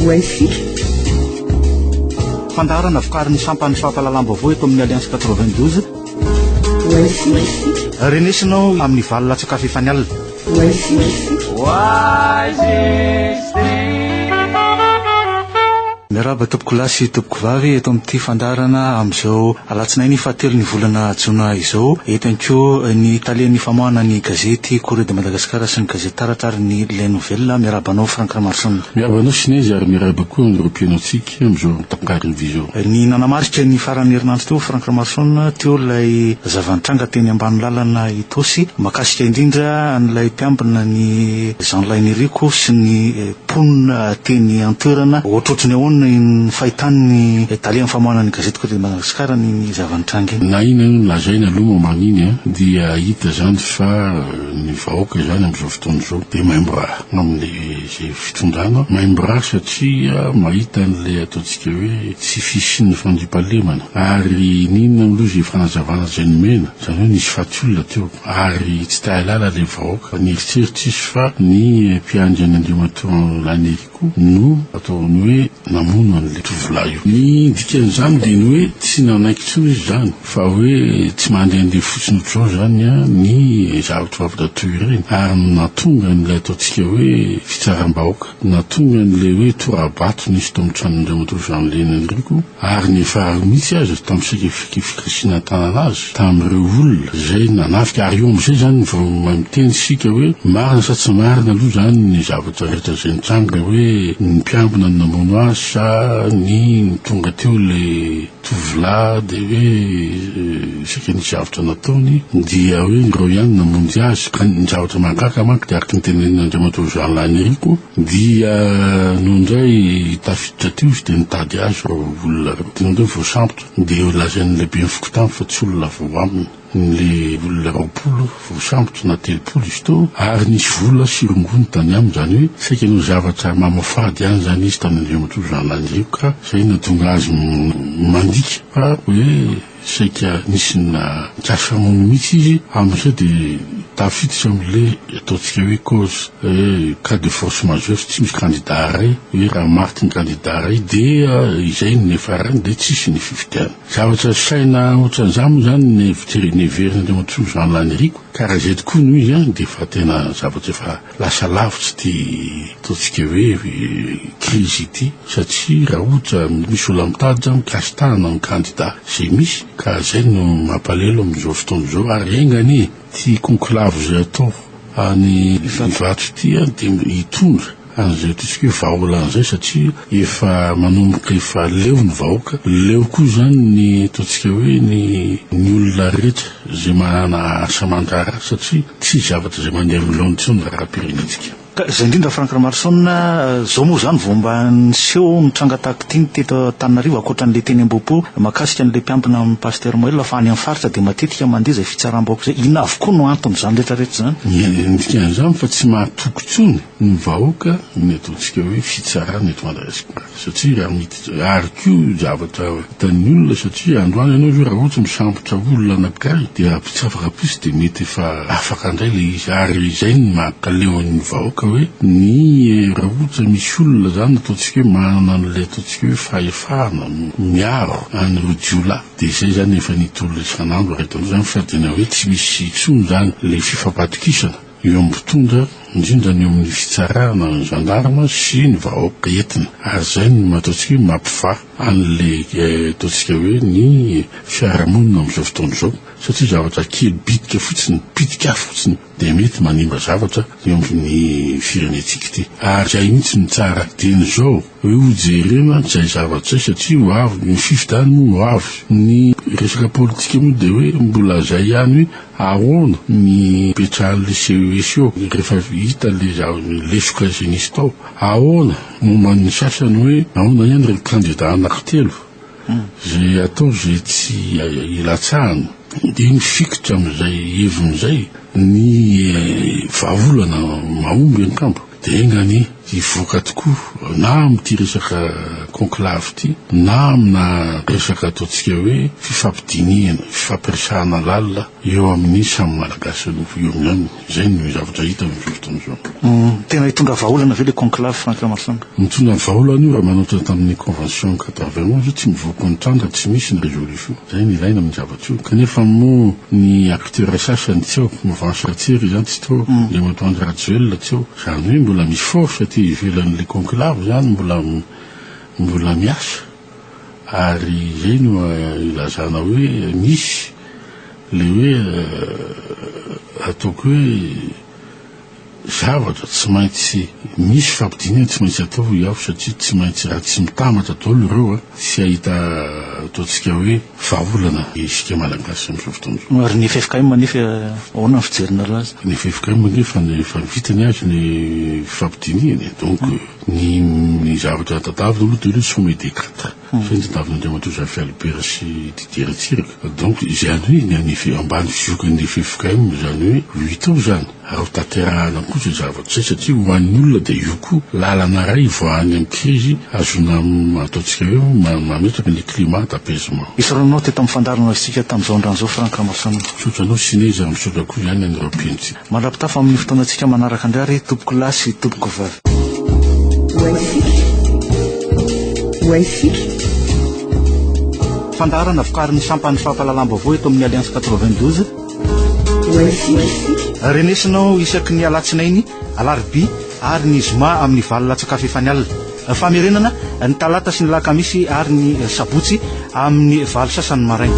Ho haintsika. Fandaharana vokarin'ny sampan'ny fampahalalam-baovao eto amin'ny Alliance 92. Ho haintsika. Renesinao amin'ny valo latsaka fahefany alina. Ho haintsika. Miarahaba tompokolahy sy tompokovavy eto amin'ity fandaharana amin'izao alatsinainy fahatelon'ny volana jona izao. Eto ihany koa ny talen'ny famoahana ny gazety Courrier de Madagascar sy ny gazety Taratra ary ny Les Nouvelles. Miarahaba anao Franck Ramaroson. Miarahaba anao Sinezy ary miarahaba koa an'ireo mpihaino antsika amin'izao takariva izao. Ny nanamarika ny faran'ny herinandro teo Franck Ramaroson, teo ilay zava-nitranga teny ambany lalana Itaosy mahakasika indrindra an'ilay mpiambina ny Jean Lahiniriko sy ny mponina teny an-toerana. Ohatrohatry ny ahoana ny fahitan'ny talen'ny famoahana ny gazety Courrier de Madagascar an'iny zava-nitranga iny? Na inona no lazaina aloha momba an'iny dia hita izany fa ny vahoaka izany amin'izao fotoana izao dia maimbo rà amin'izay fitondrana, maimbo rà satria mahita an'ilay ataontsika hoe tsy fisian'ny fandriampahalemana ary n'inona aloha izay fanazavana izay nomena, izany hoe nisy faty olona teo. Ary tsy te hahalala ilay vahoaka. Nieritreritra izy fa ny mpiandry an'i Andriamatoa Laneriko no ataony hoe namono an'ilay tovolahy io. Ny dikan'izany dia ny hoe tsy nanaiky intsony izy izany fa hoe tsy mandehandeha fotsiny ohatr'izao izany ny zavatra vavatra toy ireny. Ary nahatonga an'ilay ataontsika hoe fitsaram-bahoaka. Nahatonga an'ilay hoe tora-bato nisy tao amin'ny tranon'Andriamatoa Jean Lenaniriko ary niafara mihitsy aza tamin'ny saika fikasiana tanana azy tamin'ireo olona izay nanafika ary eo amin'izay izany vao miteny isika hoe marina sa tsy marina aloha izany ny zavatra rehetra izay nitranga hoe ny mpiambina no namono azy sa ny tonga teo ilay tovolahy dia hoe saika nisy zavatra nataony dia hoe ireo ihany namonjy azy ka ny zavatra mahagaga manko dia araka ny tenenin'Andriamatoa Jean Lahiniriko dia nony indray tafiditra teo izy dia nitady azy ireo olona ireo dia nony indray voasambotra dia lazain'ny lehiben'ny fokontany fa tsy olona vao aminy ny olona 20 voasambotra na 30 izy teo ary nisy vola sy rongony tany aminy, izany hoe saika hanao zavatra mamoafady ihany izany izy tamin'i Andriamatoa Jean Lahiniriko ka izay no nahatonga azy mandika fa hoe saika nisy nikasa hamono mihitsy izy, amin'izay dia tafiditra amin'ilay ataontsika hoe cause hoe cas de force majeure tsy misy candidat iray hoe raha maty ny candidat iray dia izay no niafarany dia tsisy ny fifidianana. Zavatra saina ohatran'izany moa izany ny hevitry ny heverin'Andriamatoa Jean Lahiniriko ka raha izay tokoa no izy an dia efa tena zavatra efa lasa lavitra ity ataontsika hoe krizy ity satria raha ohatra misy olona mitady izany mikasi-tanana ny kandida izay misy ka izay no mampalelo amin'izao fotoana izao ary enga anie ity conclave izay atao any Ivato ity an dia hitondra An'izay ataontsika hoe vahaolana izay satria efa manomboka efa leo ny vahoaka, leo koa izany ny ataontsika hoe ny ny olona rehetra izay manana asa aman-draharaha satria tsy zavatra izay mandeha amin'ny laoniny intsony ny raharaham-pirenentsika. Ka izay indrindra Franck Ramaroson, izao moa izany vao mba niseho ny tranga tahaka ity ny teto Antananarivo ankoatra an'ilay teny Ambohipo mahakasika an'ilay mpiambina amin'i Pasteur Moël fa any amin'ny faritra dia matetika mandeha izay fitsaram-bahoaka izay. Inona avokoa no anton'izany rehetra rehetra izany? Ny dikan'izany fa tsy mahatoky intsony ny vahoaka ny ataontsika hoe fitsarana eto Madagasikara satria raha miditra ary koa zavatra hitan'ny olona satria androany ianao zao raha ohatra misambotra olona anakiray dia rahampitso afaka ampitso dia mety efa afaka indray ilay izy ary izay no mahakaleo an'ny vahoaka hoe ny raha ohatra misy olona zany ataontsika hoe manana an'ilay ataontsika hoe fahefana miaro an'ireo jiolahy dia izay zany efa nitolona isan'andro raha hitanao zany fa tena hoe tsy misy intsony zany ilay fifampatokisana Eo amin'ny mpitondra, indrindra ny eo amin'ny fitsarana, ny gendarme sy ny vahoaka entina. Ary izay no ataontsika hoe mampivaha an'ilay ataontsika hoe ny fiarahamonina amin'izao fotoana izao. Satria zavatra kely bitika fotsiny, pitika fotsiny dia mety manimba zavatra eo amin'ny firenentsika ity. Ary izay mihitsy no tsara dieny izao. Hoe ho jerena izay zavatra izay satria ho avy ny fifidianana moa ho avy. Ny resaka politika moa dia hoe mbola izay ihany hoe ahoana ny hipetrahan'ilay CES eo rehefa hita ilay lesoka izay nisy tao. Ahoana momba ny sasany hoe ahoana ihany ireo kandida anankitelo izay atao izay tsy hilatsahana dia mifikitra amin'izay heviny izay ny vahaolana mahomby angamba. Dia enga anie. hivoaka tokoa na amin'ity resaka conclave ity na amina resaka ataontsika hoe fifampidinihana, fifampiresahana lalina eo amin'ny samy Malagasy aloha eo ihany. Izay no zavatra hita amin'izao fotoana izao. Tena hitondra vahaolana ve ilay conclave Franck Ramaroson? Mitondra ny vahaolana io raha manohitra tamin'ny convention 91 tsy mivoaka ny trano raha tsy misy ny résolution. Izay no ilaina amin'ny zavatra io. Kanefa moa ny acteurs sasany tsy ao, mouvance Ratsiraka izany tsy tao, Andriamatoa Andry Rajoelina tsy ao. Izany hoe mbola misy force aty ivelan'ilay conclave izany mbola mbola miasa. Ary izay no ilazana hoe misy ilay hoe ataoko hoe zavatra tsy maintsy misy fampidinana tsy maintsy atao hoy aho satria tsy maintsy raha tsy mitambatra daholo ireo a, tsy hahita ataontsika hoe vahaolana isika Malagasy amin'izao fotoana izao. Ary ny ffkm anefa ahoana ny fijerinareo azy? Ny ffkm anefa efa vita ny azy ny fampidinihana e, donc ny ny zavatra tadavina aloha dia hoe sommet des quatre, izay no tadavin'Andriamatoa Zafy Albert sy Didier Ratsiraka, donc izany hoe ny any ambany fiokan'ny ffkm izany hoe ho hita eo izany. Ary ho tanterahana koa izay zavatra izay satria ho an'ny olona dia io koa lalana iray hivoahany amin'ny krizy ahazoana ataontsika hoe mametraka ny climat d'apaisement. Isaoranao teto amin'ny fandaharana isika tamin'izao androany izao Franck Ramaroson. Misaotra anao Sineza ary misaotra koa ihany an'ireo mpino. Mandra-pitafa amin'ny fotoanantsika manaraka indray ary tompoko lahy sy tompoko vavy. Fandaharana vokarin'ny sampan'ny fampahalalam-baovao eto amin'ny Alliance 92. Renesinao isaky ny alatsinainy, alarobia ary ny zoma amin'ny valo latsaka fahefany alina. Famerenana ny talata sy ny lakamisy ary ny sabotsy amin'ny valo sasany maraina.